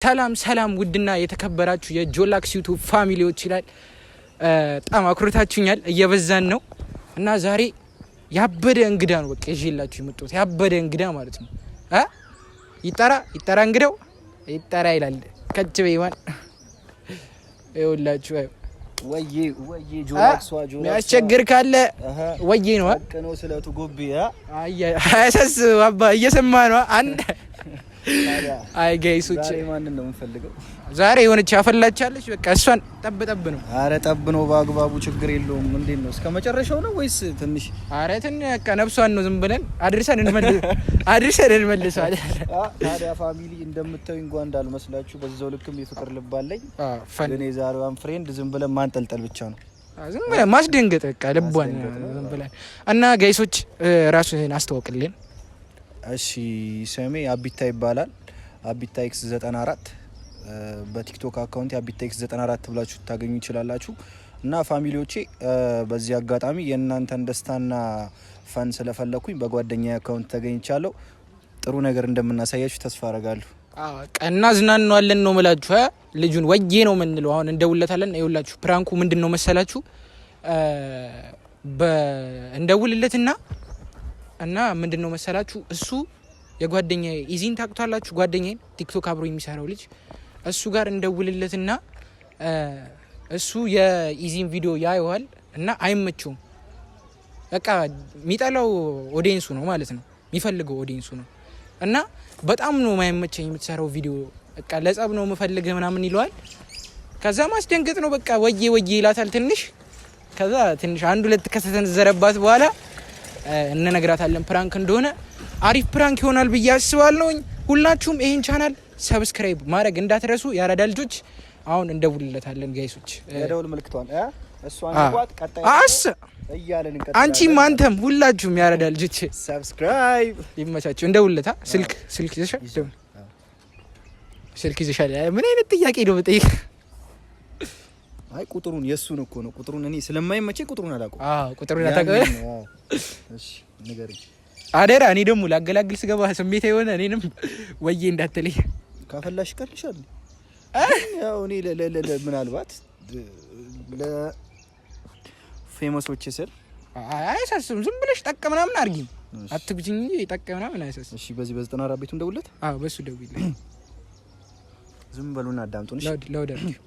ሰላም ሰላም፣ ውድና የተከበራችሁ የጆላክስ ዩቱብ family ዎች ይላል። በጣም አኩርታችሁኛል። እየበዛን ነው እና ዛሬ ያበደ እንግዳ ነው በቃ ይዤላችሁ የመጣሁት፣ ያበደ እንግዳ ማለት ነው። ይጠራ ይጠራ እንግዳው ይጠራ ይላል። ከች በይዋን ይኸውላችሁ ወዬ ወዬ ጆላክሷ ጆላክሷ የሚያስቸግር ካለ ወዬ ነው ነው ስለቱ ጎቤ። አያሳስብ አባ እየሰማ ነው። አንድ አይ guys ኦች፣ ዛሬ ማንን ነው የምንፈልገው? ዛሬ የሆነች ያፈላቻለች። በቃ እሷን ጠብ ጠብ ነው። አረ ጠብ ነው በአግባቡ፣ ችግር የለውም። እንዴት ነው፣ እስከ መጨረሻው ነው ወይስ ትንሽ? አረ በቃ ነፍሷን ነው ዝም ብለን አድርሰን እንመልስ አድርሰን እንመልሰዋለን። ታዲያ family እንደምታዩኝ እንኳን እንዳልመስላችሁ በዛው ልክም የፍቅር ልብ አለኝ። ግን የዛሬዋን friend ዝም ብለን ማንጠልጠል ብቻ ነው። ዝም ብለን ማስደንገጥ በቃ ልቧን ዝም ብለን። እና guys ኦች፣ ራስህን አስተዋውቅልን። እሺ፣ ስሜ አቢታ ይባላል። አቢታ X 94 በቲክቶክ account አቢታ X 94 ብላችሁ ታገኙ ይችላላችሁ። እና family ዎቼ፣ በዚህ አጋጣሚ የእናንተን ደስታና fun ስለፈለኩኝ በጓደኛ account ተገኝቻለሁ። ጥሩ ነገር እንደምናሳያችሁ ተስፋ አረጋለሁ። ቀና ዝናኗለን ነው ምላችሁ። ልጁን ወዬ ነው የምንለው። አሁን እንደውለታለን። ይኸውላችሁ prank ኡ ምንድን ነው መሰላችሁ? እንደውልለትና እና ምንድን ነው መሰላችሁ፣ እሱ የጓደኛ ኢዚን ታውቁታላችሁ። ጓደኛዬን ቲክቶክ አብሮ የሚሰራው ልጅ፣ እሱ ጋር እንደውልለትና እሱ የኢዚን ቪዲዮ ያየዋል እና አይመቸውም። በቃ የሚጠላው audience ኡ ነው ማለት ነው፣ የሚፈልገው audience ኡ ነው። እና በጣም ነው የማይመቸኝ የምትሰራው ቪዲዮ፣ በቃ ለጸብ ነው የምፈልግህ ምናምን ይለዋል። ከዛ ማስደንገጥ ነው በቃ፣ ወዬ ወዬ ይላታል ትንሽ። ከዛ ትንሽ አንድ ሁለት ከተሰነዘረባት በኋላ እንነግራታለን prank እንደሆነ። አሪፍ prank ይሆናል ብዬ አስባለሁኝ። ሁላችሁም ይህን channel subscribe ማድረግ እንዳትረሱ የአራዳ ልጆች። አሁን እንደውልለታለን guys ኦች። የደውል ምልክቷን እሷን ቀጣይ አስ እያለን እንቀጥላለን። አንቺም አንተም ሁላችሁም የአራዳ ልጆች subscribe። ይመቻችሁ። እንደውልለታ። ስልክ ይዘሻል? ስልክ ይዘሻል? ምን አይነት ጥያቄ ነው የምጠይቅ? አይ፣ ቁጥሩን የእሱን እኮ ነው። ቁጥሩን እኔ ስለማይመቸኝ ቁጥሩን አላውቀውም። አዎ፣ ቁጥሩን አታውቅም። እሺ ንገረኝ። አደራ፣ እኔ ደግሞ ላገላግል ስገባ ስሜታ የሆነ እኔንም ወዬ እንዳትለኝ። ካፈላሽ ይቀልሻል። ያው እኔ ምናልባት ለ famous ኦች ስል አያሳስብም። ዝም ብለሽ ጠቅ ምናምን አድርጊ፣ አትግጂኝ እንጂ ጠቅ ምናምን አያሳስብም። እሺ፣ በዚህ በ94 ቤቱ እንደውለት። አዎ፣ በሱ ደውይልኝ። ዝም በሉና አዳምጡን። እሺ። Loud አድርጊው፣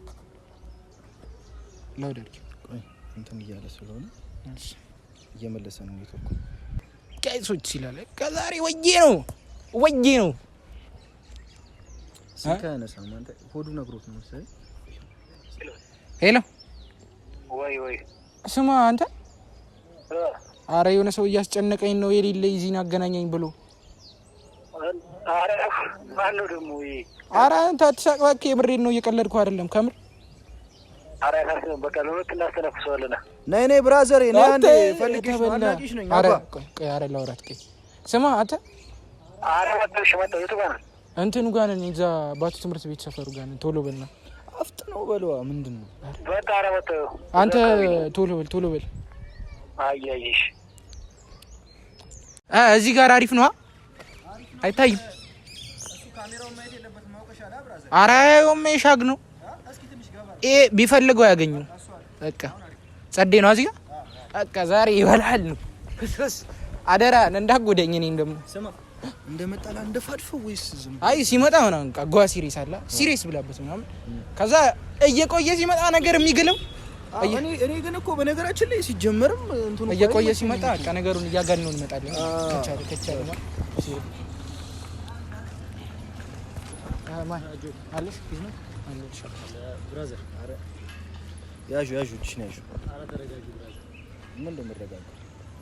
loud አድርጊው። ቆይ፣ እንትን እያለ ስለሆነ እየመለሰ ነው ኔትወርኩ። Guys ኦች ይላል፣ ከዛሬ ወዬ ነው ወዬ ነው። ስልክ አያነሳም። አንተ ሆዱ ነግሮት ነው መሰለኝ። Hello። ወይ ወይ። ስማ አንተ፣ አረ የሆነ ሰው እያስጨነቀኝ ነው የሌለ፣ ኢዚን አገናኘኝ ብሎ። አረ ማነው ደግሞ ይሄ? አረ አንተ አትሳቅ እባክህ፣ የምሬን ነው፣ እየቀለድኩ አይደለም ከምር። አረ አያሳስብም። በቃ ለሁለት እናስተነፍሰዋለን። ነይ ነይ brother፣ ነይ አንዴ፣ ፈልጌሽ ነው፣ አድናቂሽ ነኝ። አረ አባ። ቆይ ቆይ፣ አረ ላውራት፣ ቆይ። ስማ አንተ። አረ መጣሁ፣ መጣሁ። የቱ ጋር ነህ? እንትኑ ጋር ነን፣ እዛ ባቱ ትምህርት ቤት ሰፈሩ ጋር ነን። ቶሎ በልና። አፍጥነው በለዋ፣ ምንድን ነው? በቃ አረ መጣሁ። አንተ ቶሎ በል፣ ቶሎ በል። አያይሽ። እዚህ ጋር አሪፍ ነዋ፣ አይታይም። አረ አያየውም፣ የሻግ ነው ይሄ፣ ቢፈልገው ያገኙ። በቃ ጸዴ ነው እዚህ ጋር። በቃ ዛሬ ይበላል ነው። አደራ እንዳጎደኝ እኔን ደግሞ። ስማ፣ እንደመጣላ እንደፋድፈው ወይስ ዝም? አይ፣ ሲመጣ ምናምን በቃ ጓ serious አለ፣ serious ብላበት ምናምን፣ ከዛ እየቆየ ሲመጣ ነገር የሚግለው እኔ ግን እኮ በነገራችን ላይ ሲጀመርም እንትኑ እኮ እየቆየ አይመቸኝም። ሲመጣ በቃ ነገሩን እያጋነው እንመጣለን። ከቻለ ከቻለ ማን አለሽ? አለሽ? Brother፣ ኧረ ያዡ ያዡ፣ እጅሽን ያዡ። ምን እንደምረጋጋ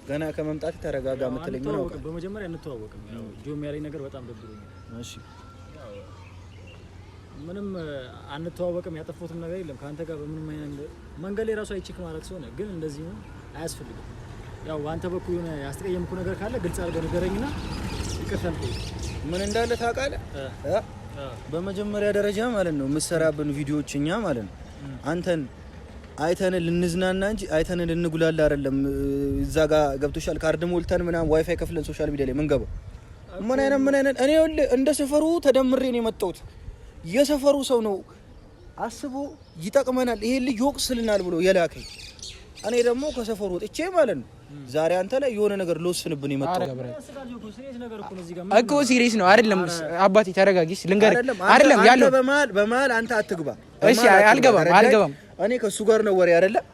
ገና ከመምጣት ተረጋጋ የምትለኝ ምን አውቃለሁ? በመጀመሪያ እንተዋወቅም። ያው ጆም ያለኝ ነገር በጣም ደብሮኛል። እሺ። ምንም አንተዋወቅም፣ ያጠፋሁትም ነገር የለም። ከአንተ ጋር በምንም አይነት መንገድ ላይ ራሱ አይቼክ ማለት ሲሆነ ግን እንደዚህ ነው አያስፈልግም። ያው በአንተ በኩል የሆነ ያስቀየምኩ ነገር ካለ ግልጽ አድርገህ ንገረኝና ይቅርታ ልጠይቅ። ምን እንዳለ ታውቃለህ? እ? በመጀመሪያ ደረጃ ማለት ነው የምትሰራብን ቪዲዮዎች እኛ ማለት ነው አንተን አይተን ልንዝናና እንጂ አይተን ልንጉላላ አይደለም። እዛ ጋር ገብቶሻል። ካርድ ሞልተን ምናምን ዋይፋይ ከፍለን social media ላይ ምንገባው ምን አይነት እኔ ይኸውልህ እንደ ሰፈሩ ተደምሬ ነው የመጣሁት። የሰፈሩ ሰው ነው አስቦ ይጠቅመናል፣ ይሄ ልጅ ይወቅስልናል ብሎ የላከኝ። እኔ ደግሞ ከሰፈሩ ወጥቼ ማለት ነው ዛሬ አንተ ላይ የሆነ ነገር ልወስንብን የመጣው እኮ serious ነው አይደለም? አባቴ ተረጋጊስ፣ ልንገርህ። አይደለም ያለው በመሀል አንተ አትግባ። እሺ፣ አልገባም አልገባም። እኔ ከእሱ ጋር ነው ወሬ አይደለም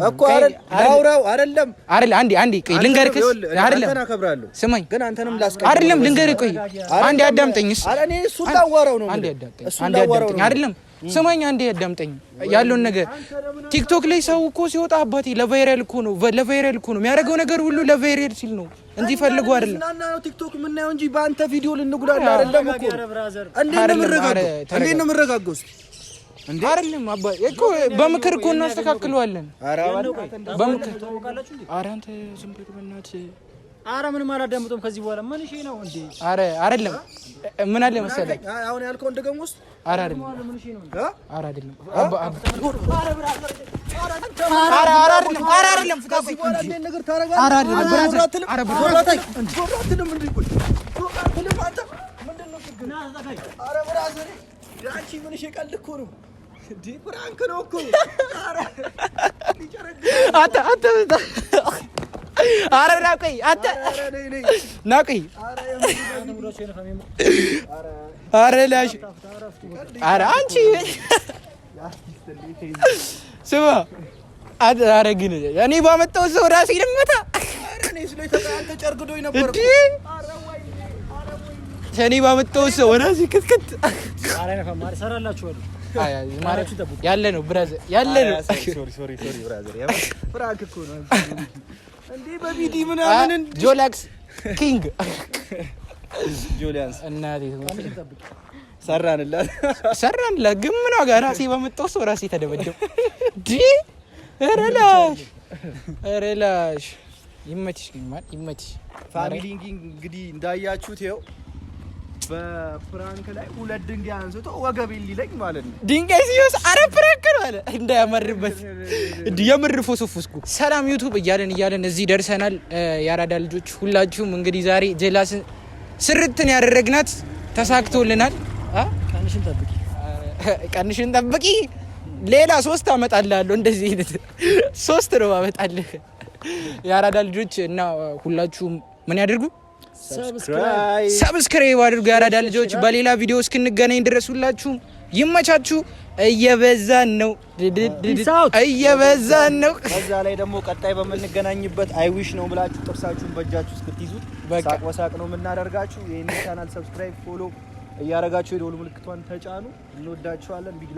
እኮ አይደል? ላውራው አይደለም አይደል? አንዴ አንዴ ቆይ ልንገርህ። አይደለም አንተን አከብራለሁ። ስማኝ ግን አንተንም ላስቀይም አይደለም። ልንገርህ፣ ቆይ አንዴ አዳምጠኝስ። ኧረ እኔ እሱን ላዋራው ነው። አንዴ አዳምጠኝ፣ አንዴ አዳምጠኝ። አይደለም ስማኝ፣ አንዴ አዳምጠኝ ያለውን ነገር ቲክቶክ ላይ ሰው እኮ ሲወጣ አባቴ ለ viral እኮ ነው፣ ለ viral እኮ ነው የሚያደርገው ነገር ሁሉ ለ viral ሲል ነው እንጂ ፈልጎ አይደለም። እና ነው ቲክቶክ የምናየው እንጂ በአንተ ቪዲዮ ልንጉላላ አይደለም እኮ። እንዴት ነው የምንረጋጋው? እንዴት ነው የምንረጋጋው? እስኪ እንዴ አይደለም አባ እኮ በምክር እኮ እናስተካክለዋለን። በምክር ኧረ አንተ ዝም በል በእናትህ። ኧረ ምንም አላዳምጠውም ከዚህ በኋላ ምን እሺ ነው እንዴ? ኧረ አይደለም ምን አለ መሰለህ አሁን ያልከውን ድገም ውስጥ ኧረ አይደለም ኧረ አይደለም አባ አባ ኧረ አይደለም ኧረ አይደለም ከዚህ በኋላ እንዴት ነገር ታደርጋለህ? ኧረ አይደለም brother ኧረ brother አትልም እንዴ? ቆይ አትልም አንተ ምንድን ነው ችግር? ኧረ brother አንቺ ምን እሺ ቀልድ እኮ ነው እንዴ? prank ነው እኮ። ኧረ አንተ አንተ ኧረ ና ቆይ አንተ ና ቆይ ኧረ ላሽ ኧረ አንቺ ስማ ኧረ ግን እኔ ባመጣው ሰው ራሴ ልመታ እንዴ? እኔ ባመጣው ሰው ራሴ ክትክት ያለ ነው brother ያለ ነው። sorry sorry brother prank እኮ ነው እንዴ በቢዲ ምናምን ጆላክስ king ጆሊያንስ እናቴ ሰራንላት ሰራንላት። ግን ምን ዋጋ ራሴ በመጣው ሰው ራሴ ተደበደብ። ዲ ኧረ ላሽ ኧረ ላሽ ይመችሽ፣ ግን ማለት ይመችሽ። family እንግዲህ እንዳያችሁት ይኸው በ prank ላይ ሁለት ድንጋይ አንስቶ ወገቤን ሊለኝ ማለት ነው። ድንጋይ ሲወስ አረ prank ነው አለ እንዳያመርበት እንዲ የምር ፎሶፎስኩ። ሰላም ዩቱብ እያለን እያለን እዚህ ደርሰናል። የአራዳ ልጆች ሁላችሁም እንግዲህ ዛሬ ጀላስን ስርትን ያደረግናት ተሳክቶልናል። ቀንሽን ጠብቂ፣ ቀንሽን ጠብቂ። ሌላ ሶስት አመጣልሃለሁ። እንደዚህ አይነት ሶስት ነው አመጣልህ። የአራዳ ልጆች እና ሁላችሁም ምን ያደርጉ? subscribe አድርጉ። የአራዳ ልጆች በሌላ ቪዲዮ እስክንገናኝ ድረስ ሁላችሁም ይመቻችሁ። እየበዛን ነው፣ እየበዛን ነው። በዛ ላይ ደግሞ ቀጣይ በምንገናኝበት I wish ነው ብላችሁ ጥርሳችሁን በእጃችሁ እስክትይዙት ሳቅ በሳቅ ነው የምናደርጋችሁ። ይህን channel subscribe፣ follow እያደረጋችሁ የደወል ምልክቷን ተጫኑ። እንወዳችኋለን። big